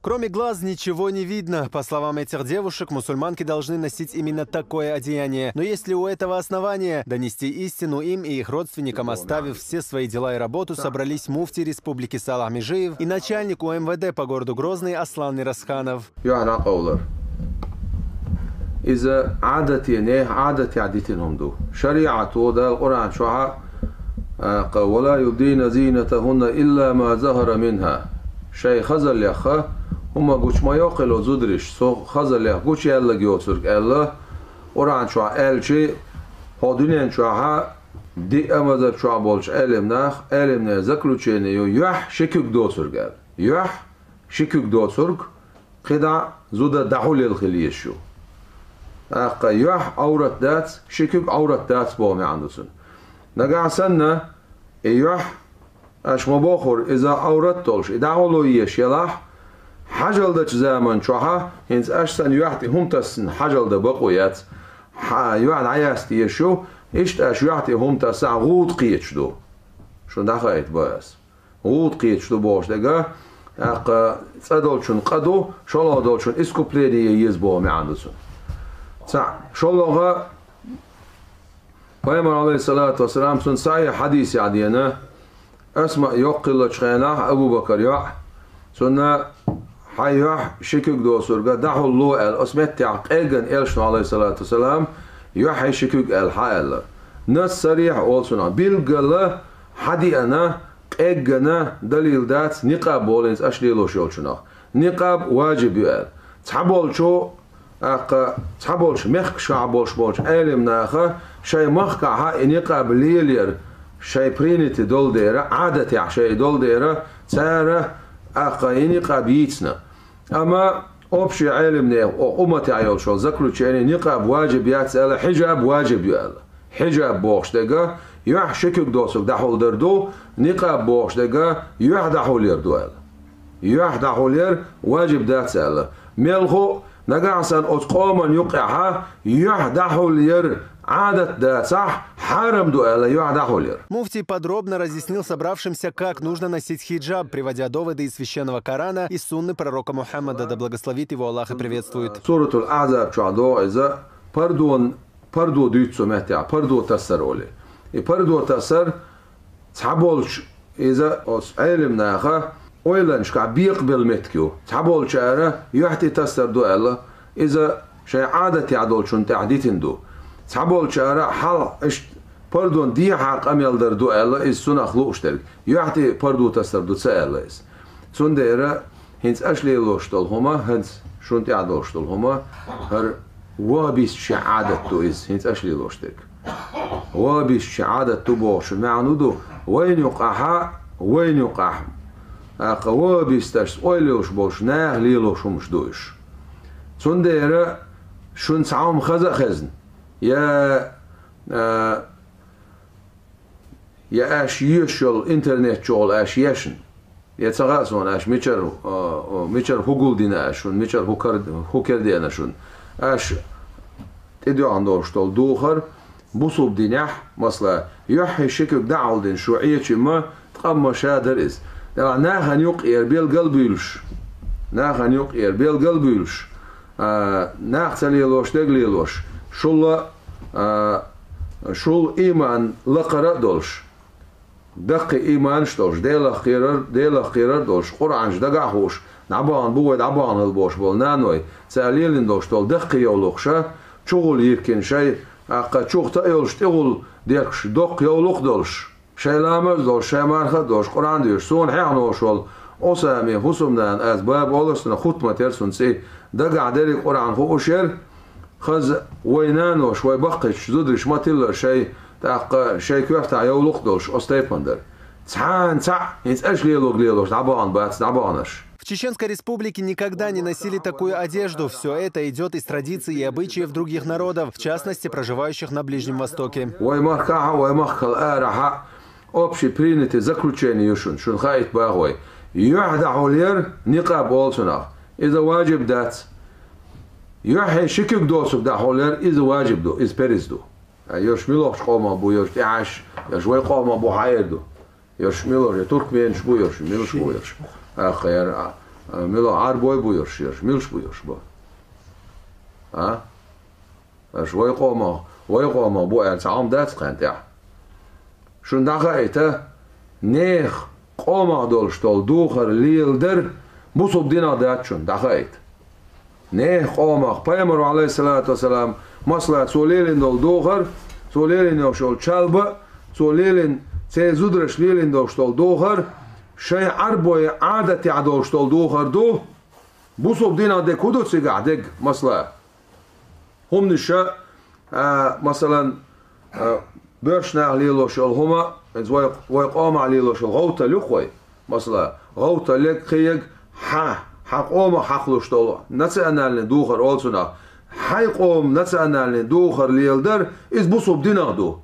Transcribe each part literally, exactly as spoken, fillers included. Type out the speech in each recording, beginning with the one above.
Кроме глаз ничего не видно. По словам этих девушек, мусульманки должны носить именно такое одеяние. Но есть ли у этого основания донести истину им и их родственникам, оставив все свои дела и работу, собрались муфтий республики Салах Межиев и начальник У М В Д по городу Грозный Аслан Мирасханов? Юхь дӀакъовлар. Иза Ӏадате, нехан Ӏадатехь дитина хӀума ду. ШариӀато Дала Къуръан чохь а, тӀаккха: «ولا يبدين زينتهن إلا ما ظهر منها». Шайн хазаллех хӀума гучу ма йоккхуьйту зударша, цу хазаллех гучуяьлларг йоцург аьлла, Къуръан чохь аьлча, хӀокху дуьнен чохь а диъ мазхӀаб чохь болчу Ӏелам нах, Ӏелам нехан заключение ю, юьхь ши куьг доцург аьлла. Юьхь ши куьг доцург, кхидӀа зуда дӀахьулъелла хила езаш ю. ТӀаккха юьхь Ӏоврат дац, ши куьг Ӏоврат дац боху маьӀна ду цуьнан. Нагахь санна, и юьхь, аша ма-боххура, иза Ӏоврат долуш, и дӀахьулъян езаш елахь, хьажал дечу заман чохь а, хӀинца аша санна юьхь тӀе хӀума тассина хьажал дан бакъо яц, хьан юьхь дӀаяста езаш ю, иштта аша юьхь тӀе хӀума тассахь, гӀуда кхеташ ду. Шуна дӀахаийта бан ас. ГӀуда кхеташ ду бохуш дерг, тӀаккха цкъа долчун къа ду, шолгӀа долчун искупление еза боху маьӀна ду цуьнан. Цхьаъ, шолгӀа, Пайхамар, Ӏалайхиссалату вассалам, цуьнан сахьихь хьадисехь деана, Асмаъ йоккха хиллачу хенахь, Абу-Бакар йоӀ, цунна: «Хьайн юьхь ши куьг доцург дӀахьулло», аьлла, оцу меттехь къеггина элчано, Ӏалайхиссалату вассалам, «Юьхь ши куьг», аьлла, хьа аьлла. Насс сарихь олу цунах, билггала хьадеана, къеггина далил дац никъаб боху хӀинца аша лелош йолчунах. Никъаб важиб ю аьлла. Цхьаболчу, тӀаккха цхьаболчу мехкашкахь болуш болчу Ӏелам наха шайн махкахь и никъаб лелаяр шайн принято долу дела, Ӏадатехь шайн долу дела, цара, тӀаккха, и никъаб йийцина. Амма общий Ӏелам нехан, о, умматехь йолчу заключение, никъаб важиб яц аьлла, хьижаб важиб ю аьлла. Хьижаб бохуш дерг, юьхь ши куьг доцург дӀахьулдар ду, никъаб бохуш дерг, юьхь дӀахьулъяр ду аьлла. Юьхь дӀахьулъяр важиб дац аьлла. Мелхо а, нагахь санна оцу къоман юккъехь юьхь дӀахьулъяр Ӏадат дацахь, хьарам ду аьлла юьхь дӀахьулъяр. Муфтий подробно разъяснил собравшимся, как нужно носить хиджаб, приводя доводы из Священного Корана и сунны пророка Мухаммада, да благословит его Аллах и приветствует. Суратул Ахьзаб чохь догӀу иза, пардон, пардо дуьйцу цу меттехь, пардо тассар олий. И пардо тассар цхьаболчу, иза оцу Ӏелам наха ойланашкахь бекъабелла меттиг ю. Цхьаболчара юьхь тӀе тассар ду аьлла, иза шайн Ӏадатехь долчунна тӀехь дитина ду. Цхьаболчара хьал иштта пардон дехьа къамел дар ду аьлла, иза цунах лууш дерг. Юьхь тӀе пардо тассар ду ца аьлла иза. Цундела хӀинца аша лелош долу хӀума, хӀинца шуна тӀехь долуш долу хӀума, хӀара вахабистийн Ӏадат ду иза, хӀинца аша лелош дерг. Вахабистийн Ӏадат ду бохучун маьӀна ду, вайна юккъахь, вайна юккъахь, тӀаккха вахабисташца ойла йолуш болчу наха лелош хӀумаш ду уьш. Цундела шуна цхьа хӀума хаза а хезна, я, а, я аша йоьшуш йолу интернет чухула аша ешна, я ца хаьа суна, аша мичара, а, а, мичара хӀу гулдина аша шуна, мичара хӀу кар-, хӀу карадеана шуна. Аша тӀедоьгӀна долуш долу духар бусалба динехь, масала, юьхь ши куьг дӀахьулдина шу Ӏечи ма, ткъа ма ша дара иза. Делахь нахана юккъера билгал а буьйлуш, нахана юккъера билгал а буьйлуш, а, нах ца лелош дерг лелош, шул а, а, шул ийман лакхара а долуш, даккхий ийманаш а долуш, Делах кхерар, Делах кхерар а долуш, Къуръанаш дагахь а хууш, дӀабахана бу вай, дӀабахана хила бохуш болу наной, цара лелийна долуш долу даккхий йовлакхаш, чухула йиркина шайн, тӀаккха чухула а йолуш, тӀехула деркаш доккха йовлакх а долуш, шайн ламаз а долуш, шайн марха а долуш, Къуръан а доьшуш, суна хьехна волуш волу Осамин хӀусамнана, аз баба олуш санна, хутма тера цуьнан цӀе, дагахь дерриг Къуръан хууш яра, хаза вай наноша, вай баккхийчу зударша ма-тиллара шайн, тӀаккха шайн коьртахь йовлакх а долуш, оцу тайпана дара. Цхьана цхьаъ хӀинца аша лелорг лелош дӀабахана бац, дӀабаханарш. В Чеченской Республике никогда не носили такую одежду. Всё это идёт из традиций и обычаев других народов, в частности, проживающих на Ближнем Востоке. Вай махкахь а, вай махкал арахь а общий принятый заключение ю шуна, шуна хаийта боху вай. Юьхь дӀахьулъяр, никъаб олу цунах, иза важиб дац. Юьхь ши куьг доцург дӀахьулъяр, иза важиб ду, иза перз ду. А йош муьлхачу къомах бу, йош тӀехьаш, йош вай къомах бу хьаэр ду. Йош муьлхаш, я туркменаш бу йош, муьлхаш бу йош. Ахха яра, а, А, мила Ӏарбой бу ерш, ерш, милш бу ерш бу? А? Аша вай къомах, вай къомах бу аьлла, цхьа Ӏомадац кхаьн тӀехь. Шун дӀахаийта, нехан къомах долуш долу духар леладар бусулба динах дац шун, дӀахаийта. Нехан къомах, пайхамаро, алейхиссалату вассалам, масала, цо лелийна долу духар, цо лелийна йолуш йолу чалба, цо лелийна, церан зударша лелийна долуш долу духар, шайн Ӏарбой Ӏадатехь долуш долу духар ду, бусулба динах дерг хӀун ду цигахь дерг, масала? ХӀуманаш, а, масалан, а, боьрша наха лелош йолу хӀума, иза вай, вай къомах лелош йолу гӀовтал ю-кх вай. Масала, гӀовтал ерг, кхин ерг, хьан, хьан къомах хьакхалуш долу национальный духар олу цунах. Хьайн къоман национальный духар леладар, иза бусулба динах ду.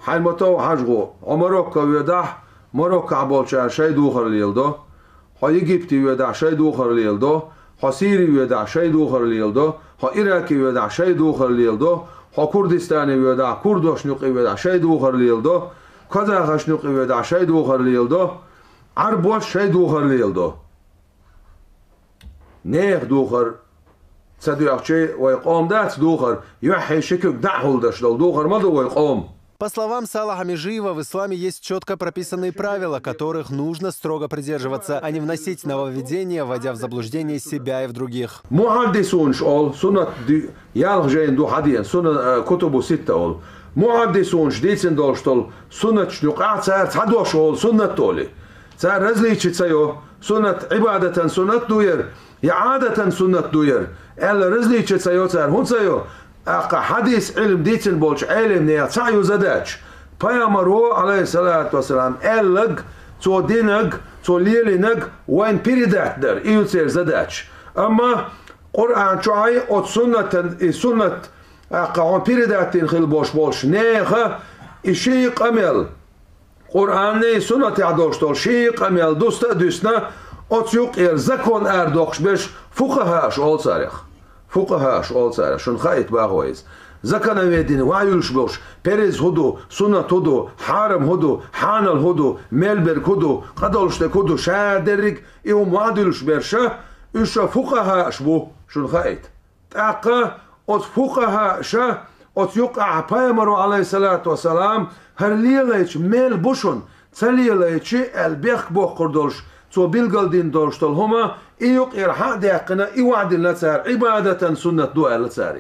Хьайн ма-тов хьажа гӀо, хьо Марокко воьдахь, Мароккохь болчара шайн духар леладо, хьо Египте воьдахь, шайн духар леладо, хьо Сири воьдахь, шайн духар леладо, хьо Ираке воьдахь, шайн духар леладо, хьо Курдистане воьдахь, курдошна юкъе воьдахь, шайн духар леладо, казахошна юкъе воьдахь, шайн духар леладо, Ӏарбоша шайн духар леладо. Нехан духар ца доьхчий, вай къоман дац духар, юьххье ши куьг дӀа а хьулдеш долу духар ма ду вай къоман. По словам Салаха Межиева, в исламе есть четко прописанные правила, которых нужно строго придерживаться, а не вносить нововведения, вводя в заблуждение себя и в других. Мухьаддисунаш олу, суннат ди-, ялх жайна ду хьадеана, сунна, э, кутубу ситта олу. Мухьаддисунаш дийцина долуш долу суннаташна юкъахь цара цхьа дош олу суннат олий. Цара различие ца йо, суннат Ӏибадатан суннат ду яра, я Ӏадатан суннат ду яра, аьлла различие ца йо цара. ХӀунда ца йо? ТӀаккха хьадис Ӏилма дийцина болчу Ӏелимнехан цхьаъ ю задача. Пайхамаро, алейхиссалату вассалам, аьлларг, цо динарг, цо лелийнарг вайна передать дар, и ю церан задача. Амма Къуръан чохь а, оцу суннатан, и суннат, тӀаккха хьуна передать дина хила болуш болчу нехан и ши къамел, Къуръанний, суннатехь долуш долу ши къамел дуста а дуьсна, оцу юкъера закон арадоккхуш берш фукъахаъш олу царех. Фукъахаъш олу царех, шуна хаийта бахо иза. Законоведение ван юьллуш болуш, перез хӀун ду, суннат хӀун ду, хьарам хӀун ду, хьанал хӀун ду, мел берг хӀун ду, къа долуш дерг хӀун ду, ша дерриг и хӀума ван дуьллуш берша, уьш ша фукъахаъш бу, шуна хаийта. ТӀаккха оцу фукъахаъша оцу юкъахь пайхамаро, алейхиссалату вассалам, хӀара лелайча мел бу шуна, ца лелайчи аьлла бехк боккхур долуш, цо билгалдина долуш долу хӀума, и юкъера хьа а даьккхина, и ван диллина цара, Ӏибадатан суннат ду аьлла цара.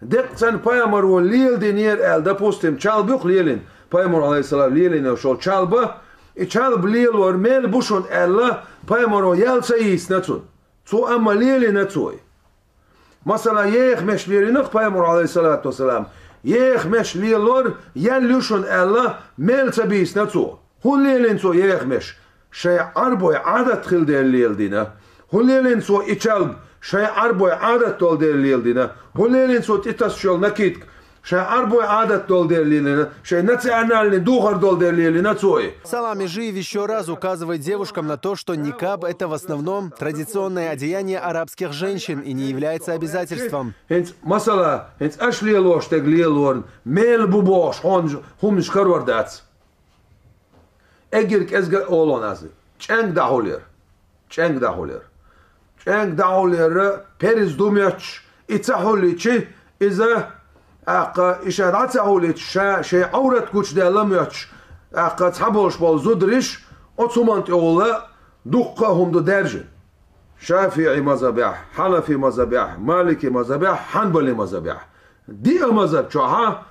Деккъа царна пайхамаро леладинера аьлла, допустим, чалба юкъа лелийна, пайхамаро, алейхиссалам, лелийна йолуш йолу чалба, и чалба лелор мел бу шуна аьлла, пайхамаро ял ца йийцина цунна. Цо амма лелийна цо и. Масала, еха меш лелийнарх пайхамаро, алейхиссалату вассалам, еха меш лелор ял ю шуна аьлла, мел ца бийцина цо. ХӀун лелийна цо еха меш? Шайн Ӏарбой Ӏадат хила дела леладина. ХӀун лелийна цо и чалба? Шайн Ӏарбой Ӏадат долу дела леладина. ХӀун лелийна цо тӀетасаш йолу накидка? Шайн Ӏарбой Ӏадат долу дела лелина, шайн национальный духар долу дела лелина цо и. Салах Межиев ещё раз указывает девушкам на то, что никаб — это в основном традиционное одеяние арабских женщин и не является обязательством. ХӀинца, масала, хӀинца аша лелош дерг лелорна, мел бу бохуш, хьуна хӀуманаш карор дац. Эггара кӀезга а олу аса, чӀенга дӀахьулъяр. ЧӀенга дӀахьулъяр. ЧӀенга дӀахьулъяр, перез ду моьттуш, и ца хьулйичи, иза, тӀаккха, и ша дӀа ца хьулйичи, ша шайн Ӏоврат гучудаьлла моьттуш, тӀаккха цхьаболуш болу зудариш, оцу хӀуманна тӀехула дуккха а хӀума ду даьржина. ШафиӀи мазхабехь, Хьанафи мазхабехь, Малики мазхабехь, Хьанбали мазхабехь. Диъ мазхаб чохь а,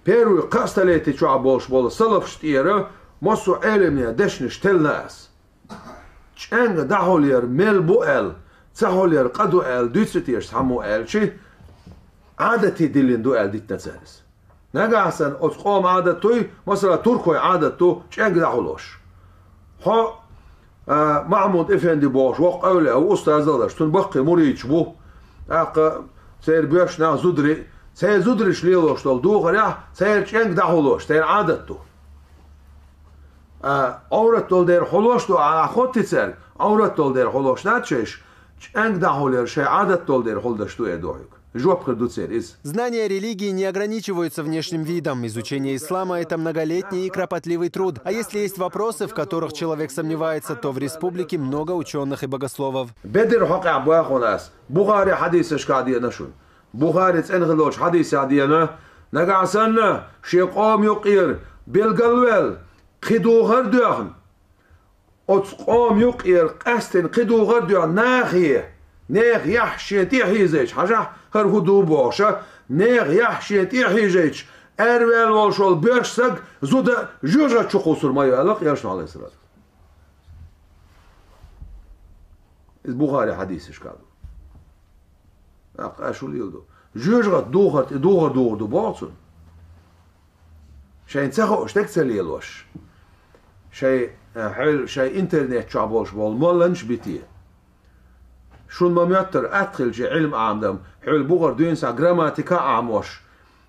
первый кхаа столетие чохь болуш болу салафаш тӀера массо а Ӏелимнехан дешнаш теллина аса. ЧӀенга дӀахьулъяр мел бу аьлла, ца хьулъяр къа ду аьлла, дуьйцу теша цхьаммо аьлчи, Ӏадате диллина ду аьлла дитина цара иза. Нагахь санна оцу къоман Ӏадат дуй, масала, туркойн Ӏадат ду, чӀенга дӀахьулош. Хьо, а, Махьмуд-эфенди бохуш, воккха эвлаяъ ву, устаз а лаш, цуьнан баккхий муридаш бу. ТӀаккха церан боьрша нах зударий, церан зудариш лелош долу духарехь, церан чӀенга дӀахьулош, церан Ӏадат ду. А, Ӏоврат долу дера хьулош ду, ахь хоттий цаьрга, Ӏоврат долу дера хьулош дац шайша, чӀенга дӀахьулъяр шайн Ӏадат долу дера хьулдаш ду эр ду хьоьга. Жоп хир ду церан иза. Знания религии не ограничиваются внешним видом. Изучение ислама — это многолетний и кропотливый труд. А если есть вопросы, в которых человек сомневается, то в республике много ученых и богословов. Бедар хьокъехь боху ас. Бухари хьадисашкахь деана шуна. Бухари цӀена хилла долчу хьадисехь деана, нагахь санна шен къома юккъера билгалваьлла, кхин духар а доьхна, оцу къома юккъера къаьстина кхин духар а доьхна, нахе, нехан яххьаш шен тӀе а хьийзийча, хьажахь, хӀара хӀун ду бохуш, нехан яххьаш шен тӀе а хьийзийча, араваьлла волуш волу боьрша стаг зуда жоьжахати чу кхуссур ма ю аьлла Элчано, Ӏалайхиссалату. Иза Бухари хьадисашкахь ду. ТӀаккха аш хӀун леладо? Жоьжахати духар тӀе духар духур ду боху цунна. Шайна ца хууш дерг ца лелош. Шайн, э, хьуьлла, шайн интернет чохь болуш болу молланаш битий. Шуна ма-моьттара атта хилча Ӏилма Ӏамадам, хьуьлла бухара дуьйна схьа грамматика а Ӏамош,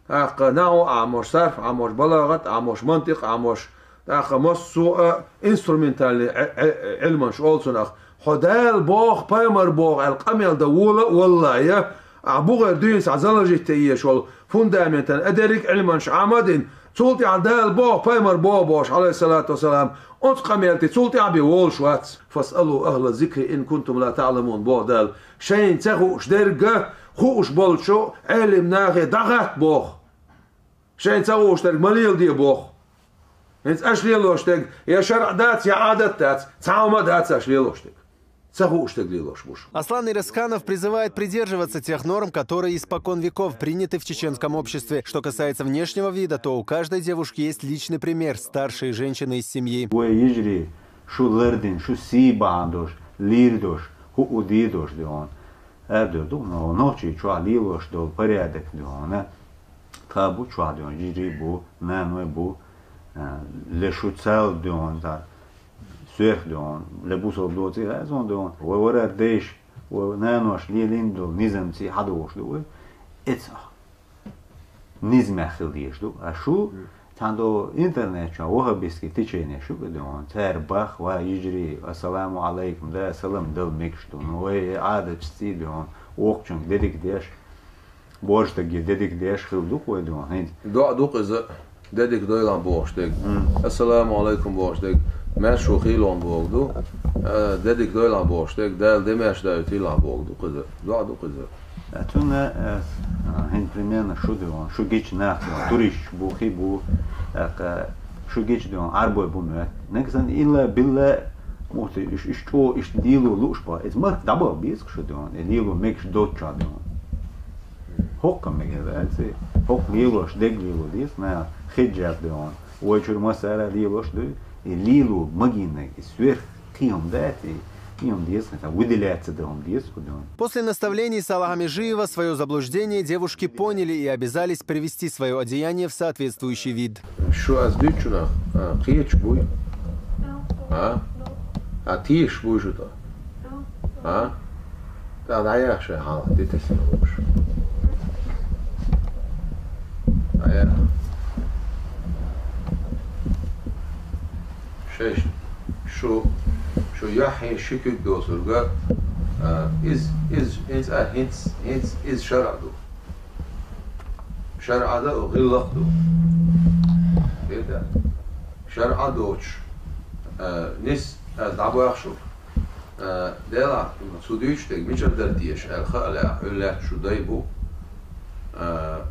тӀаккха нахьу а Ӏамош, сарф а Ӏамош, балагӀат а Ӏамош, мантикъ а Ӏамош, тӀаккха массо а инструментальный Ӏи-, Ӏи-, Ӏилманаш олу цунах. Хьо Дала боху, пайхамар боху аьлла къамел дан вола а валлахь, ахь бухара дуьйна схьа залажитта езаш волу фундаментан а дерриг а Ӏилманаш Ӏамадина, цул тӀаьхьа Дала боху, пайхамар боху бохуш, Ӏалайхиссалату вассалам, оцу къамел тӀе цул тӀаьхьа бен волуш вац. «Фасъалу ахӀла зикри ин кунтум ла таӀламун», боху Дала. Шайна ца хууш дерг, хууш болчу Ӏелим нахе дӀахатта боху. Шайна ца хууш дерг ма леладе боху. ХӀинца аш лелош дерг я шарӀ дац, я Ӏадат дац, цхьа хӀума дац аш лелош дерг. Ца хууш дерг лелош бу шу. Аслан Ирысканов призывает придерживаться тех норм, которые испокон веков приняты в чеченском обществе. Что касается внешнего вида, то у каждой девушки есть личный пример — старшие женщины из семьи. Вай йижарий, шу лардина, шу сий бахьана долуш, лийр долуш, хӀуъу дийр долуш ду хьуна. Аьлла ду, ну, нохчий чохь лелош долу порядок ду хьуна. Тха бу чохь ду хьуна, йижарий бу, наной бу, а, ле шу цал ду хьуна, та, соьрх ду хьуна, ле бусалба доций хазон ду хьуна. Вай вара дайша, вай нанош лелийна долу низамций хьадогӀуш ду вай. Эцахь. Низамехь хила дезаш ду. А шу, цхьана до интернет чохь ваххабистский течение шу ду хьуна. Цара бах, ва йижарий, ассаламу алайкум, да, салам дала мегаш ду. Ну, вай Ӏадаташций ду хьуна. Вокхучуьнга дерриг деш, бождаге дерриг деш хила ду вай ду хьуна. ХӀинца. ДоӀа ду-кх иза, дерриг дойлахь бохуш дерг. Ассаламу алайкум бохуш дерг. Маьрша ву хийла хьуна боху ду. Э, дерриг дойлахь бохуш дерг. Дала де маьрша дайта хийла боху ду-кх иза. ДоӀа ду-кх иза. Цунна, э, хӀинца примерно шу ду хьуна, шу гича нах ду хьуна, туристаш бу, хи бу, тӀаккха шу гича ду хьуна, Ӏарбой бу моьтту. Нагахь санна илла, билла, мухти, уьш, уьш чӀогӀа, уьш лело лууш бу. Иза махка дӀабаха беза-кх шу ду хьуна, и лело мегаш доцчохь ду хьуна. ХӀокху мегар ваьлла ци, хӀокху лелош, дерг лело деза, наха хиджаб ду хьуна. Вай чуьра массара а лелош ду, и лело магийнарг, и сверх кхин хӀума дац, и кхин хӀума деза, хӀинца выделяться дан хӀума деза, ду хьуна. После наставлений Салаха Межиева свое заблуждение девушки поняли и обязались привести свое одеяние в соответствующий вид. Шу ас дуьйцучунах, а, кхеташ буй? А? А, тешаш буй шу тхо? А? ТӀаккха дӀаяха шайн хьалха, де тесна лууш. ДӀаяха. Шайш, шу, шу яххье ши куьг доцург, а, из, из, хӀинца, а, хӀинца, хӀинца из шарӀ ду. ШарӀа ду, гӀиллакх ду. ХӀета? ШарӀа доцуш, а, нис, ас дӀабоьху шуьга. Э, Делахь, цу дуьйцуш дерг мичара дара теша аьлла хаа лаьа, хӀун лаьтта шу дай бу. Э,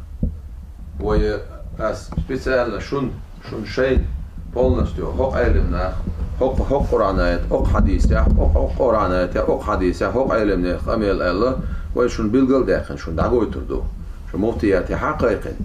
вай ас специально шун, шун шайн полностью хӀокху Ӏелам нах, хӀокху, хӀокху Къуръан аят, хӀокху хьадисехь, хӀокху, хӀокху Къуръан аятехь, хӀокху хьадисехь, хӀокху Ӏелам нехан къамел аьлла, вай шун билгал а даьккхина, шун дӀагойтур ду. Шу муфтиятехь а кхайкхина.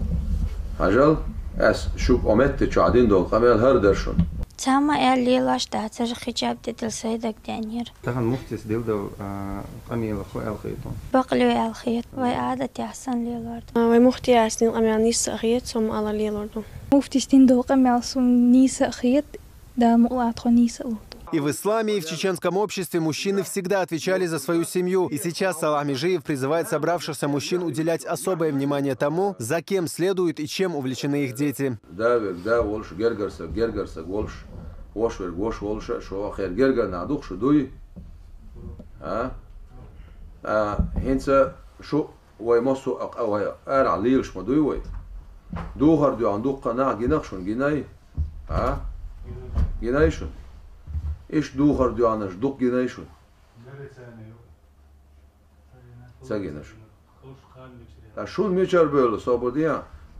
Хьажал, ас шуьга ометта чохь дина долу къамел хӀара дара шуна. Цхьамма аьлла лелош дацара хиджаб дедал сайдаг денера. Тахана муфтис дилдал, а, къамела хӀун аьлла хета? Бакълю аьлла хета, вай Ӏадатехь санна лелор ду. А, вай муфтияс дина къамел нийса а хета, со ма-аллара лелор ду. Муфтис дина долу къамел суна нийса а хета, Дала мукъалахь тхо нийса а лур ду. И в исламе, и в чеченском обществе мужчины всегда отвечали за свою семью. И сейчас Салах Межиев призывает собравшихся мужчин уделять особое внимание тому, за кем следуют и чем увлечены их дети. Да верг да волуш, гергара саг гергара саг волуш, вош верг вош волуш, шо хер гергара нах ду-кх шу, дуй? А? А, хӀинца шу Вай массо а къа вай арахь лелаш ма дуй вай. Духар доьгӀна дуккха нах гинах шуна, гиний? А? Гиний шуна? Иштта духар доьгӀнарш дукха гиний шуна? Ца гина шуна. Ткъа шуна мичара бевлла, собар де,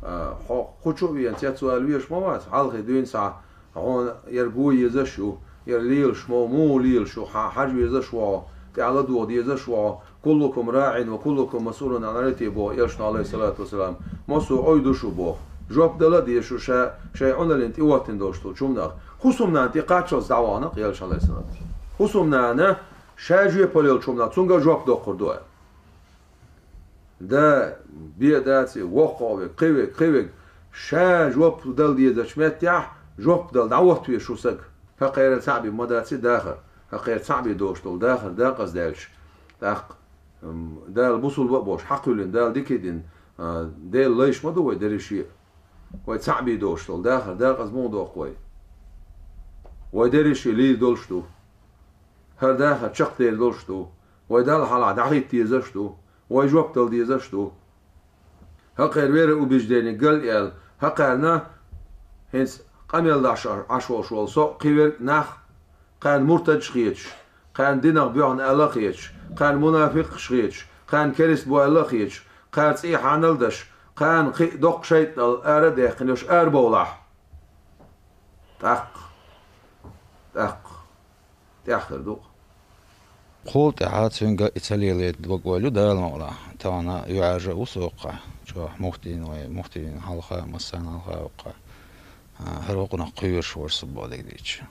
а, хьо кху чу а вена, цец вала везаш ма вац, хьалхе дуьйна схьа, хьуна яр гуо езаш ю, яр лелаш ма ву, муха лелаш ю, хьан хьажа везаш ву хьо, тӀехь ладугӀа дезаш ву хьо, «كلكم راع وكلكم مسؤول عن رعيته», боху Элчано, Ӏалайхиссалату вассалам, массо а Ӏовдуш ву боху. Жоп дала а дезаш шу ша, шайн Ӏуналлин тӀе хӀоттина долуш долчу хӀуманах. ХӀусамнана тӀе кхаччалц дӀавахана Элча, Ӏалайхиссалату вассалам. ХӀусамнана ша жоьпалла йолчу хӀуманах, цуьнга жоп доккхур ду аьлла. Да, бен дац и, воккхах верг, кхин верг, кхин верг, ша жоп дала дезачу меттехь, жоп дала дӀахӀотта веза шу саг. ХӀокхеран цхьаъ бен ма дац и дахар. ХӀокхеран цхьаъ бен долуш долу дахар декъаза даьлча, тӀаккха, м, Дала бусулба а болуш, хьакхуьллина, Дала дика а дина, а, Делан лайш ма ду вай дерриге а. Вай цхьаъ бен долуш долу дахар декъаза муха доккху вай? Вай дерриге а лийр долуш ду. ХӀара дахар чекхдер долуш ду. Вай Далла хьалха дӀахӀитта дезаш ду. Вай жоп дала дезаш ду. ХӀокхеран вера убеждени гал а аьлла, хӀокхарна хӀинца къамел деш Ӏаш волуш волу со а, кхин верг а нах, кхарна муртадаш хеташ, кхарна динах боьхна аьлла а хеташ, кхарна мунафикъаш хеташ, кхарна керста бу аьлла а хеташ, кхарна цӀий хьанал а деш, кхарна кхин а доккха шайтӀал ара а даьккхина йолуш арабовлахь. ТӀаккха, тӀаккха тӀехь хир ду-кх. Кхул тӀаьхьа цуьнга и ца лелийта дог-ойла ю, Дала мукъалахь. Тахана юьхьӀаьржа а ву со хӀокхахь, чохь муфтийна вай, муфтийна хьалха, массарна хьалха хӀокхахь. А, хӀара гӀуллакх кхоьруш вара со боху дерг дийцича.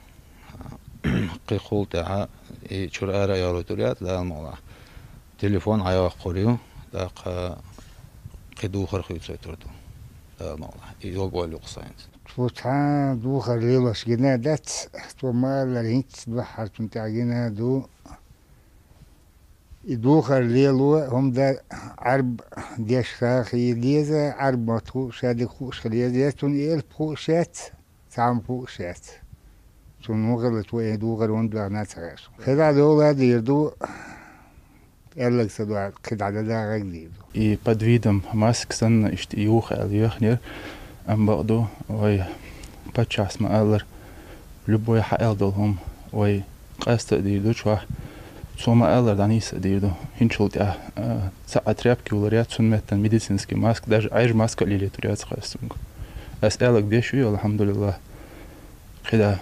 А, кхин кхул тӀаьхьа и чуьра ара а ялийтур яц, Дала мукъалахь. Телефон Ӏайоккхур ю, тӀаккха кхин духар хуьйцуьйтур ду, Дала мукъалахь. И дог-ойла ю-кх сан хӀинца. Цо цхьа а духар лелош гина дац, цо ма-аллара, хӀинцца дуьххьара цунна тӀехь гина ду. И духар лело а хӀума дан Ӏаьрбийн дешах хила деза, Ӏаьрбийн мотт хууш, ша дика хууш хила еза, я цунна и элп хууш яц, цхьа хӀума хууш яц. Цунна хӀун хилла, цо и духар хӀунда доьгӀна а ца хаьа суна. КхидӀа довла а дийр ду, аьлларг ца доьгӀна, кхидӀа дан дагӀарг дийр ду. И под видом маск санна иштта юха аьлла йоьхнера, амма бакъду, вай паччахьас ма-аллара, любой хьааьлла долу хӀума вай къаста а дийр ду чохь, цо ма-аллара дӀанийса а дийр ду. ХӀинцачул тӀаьхьа, а, цхьа а тряпка йолур яц, цунна меттана медицинский маск, даже Ӏаьржа маск а лелийтур яц-кх ас цуьнга. Ас аьлларг деш ю, алхьамдулиллахӀ. КхидӀа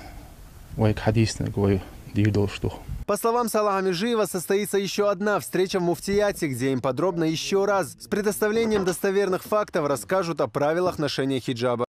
вайга хьадийцинарг вай дийр долуш ду. По словам Салаха Межиева, состоится ещё одна встреча в муфтияте, где им подробно ещё раз с предоставлением достоверных фактов расскажут о правилах ношения хиджаба.